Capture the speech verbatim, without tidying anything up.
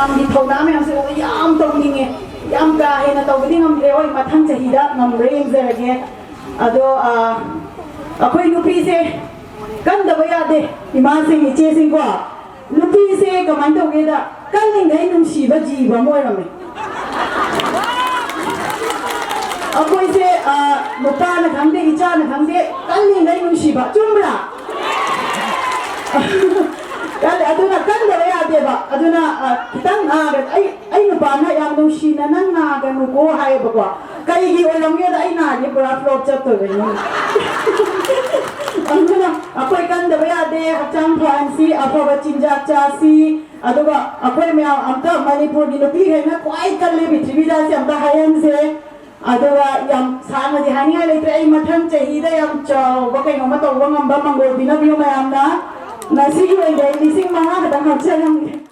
ꯃꯌꯥꯝꯒꯤ ꯊꯧꯅꯥ ꯃꯌꯥꯝꯁꯦ ꯎꯕꯗ ꯌꯥꯝ ꯇꯧꯅꯤꯡꯉꯦ꯫ ꯌꯥꯝ ꯀꯥ ꯍꯦꯟꯅ ꯇꯧꯕꯗꯤ ꯉꯝꯗ꯭ꯔꯦ, ꯍꯣꯏ, ꯃꯊꯪ ꯆꯍꯤꯗ ꯉꯝꯕ꯭ꯔꯥ ꯌꯦꯡꯖꯔꯒꯦ꯫ ꯑꯗꯣ, ꯑ, ꯑꯩꯈꯣꯏ ꯅꯨꯄꯤꯁꯦ ꯀꯟꯗꯕ ꯌꯥꯗꯦ, ꯏꯃꯥꯁꯤꯡ, ꯏꯆꯦꯁꯤꯡꯀꯣ꯫ ꯅꯨꯄꯤꯁꯦ ꯀꯃꯥꯏꯅ ꯇꯧꯒꯦꯗ, ꯀꯜꯂꯤꯉꯩ ꯅꯨꯡꯁꯤꯕ ꯖꯤꯕ ꯑꯃ ꯑꯣꯏꯔꯝꯃꯦ꯫ ꯑꯩꯈꯣꯏꯁꯦ, ꯑ, ꯅꯨꯄꯥꯅ ꯈꯪꯗꯦ, ꯏꯆꯥꯅ ꯈꯪꯗꯦ, ꯀꯜꯂꯤꯉꯩ ꯅꯨꯡꯁꯤꯕ꯫ ꯆꯨꯝꯕ꯭ꯔꯥ? ꯀꯜꯂꯤ꯫ ꯑꯗꯨꯅ ꯀꯟꯗꯕ ꯌꯥꯗꯦꯕ꯫ ꯑꯗꯨꯅ, ꯑ, ꯈꯤꯇꯪ, ꯑ, ꯑꯩ, ꯑꯩ ꯅꯨꯄꯥꯅ ꯌꯥꯝ ꯅꯨꯡꯁꯤꯅ "ꯅꯪ ꯅꯥꯒꯅꯨꯀꯣ" ꯍꯥꯏꯌꯦꯕꯀꯣ꯫ ꯀꯩꯒꯤ ꯑꯣꯏꯔꯝꯒꯦꯗ, ꯑꯩ ꯅꯥꯔꯗꯤ ꯄꯨꯔꯥ flop ꯆꯠꯇꯣꯏꯕ ꯏꯃꯨꯡ꯫ ꯑꯗꯨꯅ ꯑꯩꯈꯣꯏ ꯀꯟꯗꯕ ꯌꯥꯗꯦ, ꯍꯛꯆꯥꯡ ꯐꯍꯟꯁꯤ, ꯑꯐꯕ ꯆꯤꯟꯖꯥꯛ ꯆꯥꯁꯤ, ꯑꯗꯨꯒ ꯑꯩꯈꯣꯏ ꯃꯌꯥꯝ ꯑꯝꯇ ꯃꯅꯤꯄꯨꯔꯒꯤ ꯅꯨꯄꯤꯈꯩꯅ ꯈ꯭ꯋꯥꯏ ꯀꯜꯂꯤ ꯄ꯭ꯔꯤꯊꯤꯕꯤꯗ, ꯑꯁꯤ ꯑꯝꯇ ꯍꯥꯏꯍꯟꯁꯦ꯫ ꯑꯗꯨꯒ ꯌꯥꯝ ꯁꯥꯡꯅꯗꯤ ꯍꯥꯏꯅꯤꯡꯉꯥꯏ ꯂꯩꯇ꯭ꯔꯦ, ꯑꯩ ꯃꯊꯪ ꯆꯍꯤꯗ ꯌꯥꯝ ꯆꯥꯎꯕ ꯀꯩꯅꯣꯝꯃ ꯇꯧꯕ ꯉꯝꯕ ꯃꯪꯒꯣꯜ ꯄꯤꯅꯕꯤꯌꯨ ꯃꯌꯥꯝꯅ꯫ ꯉꯁꯤꯒꯤ ꯑꯣꯏꯅꯗꯤ ꯑꯩ ꯂꯤꯁꯤꯡ ꯃꯉꯥ ꯈꯛꯇꯪ ꯍꯥꯞꯆꯔꯝꯒꯦ꯫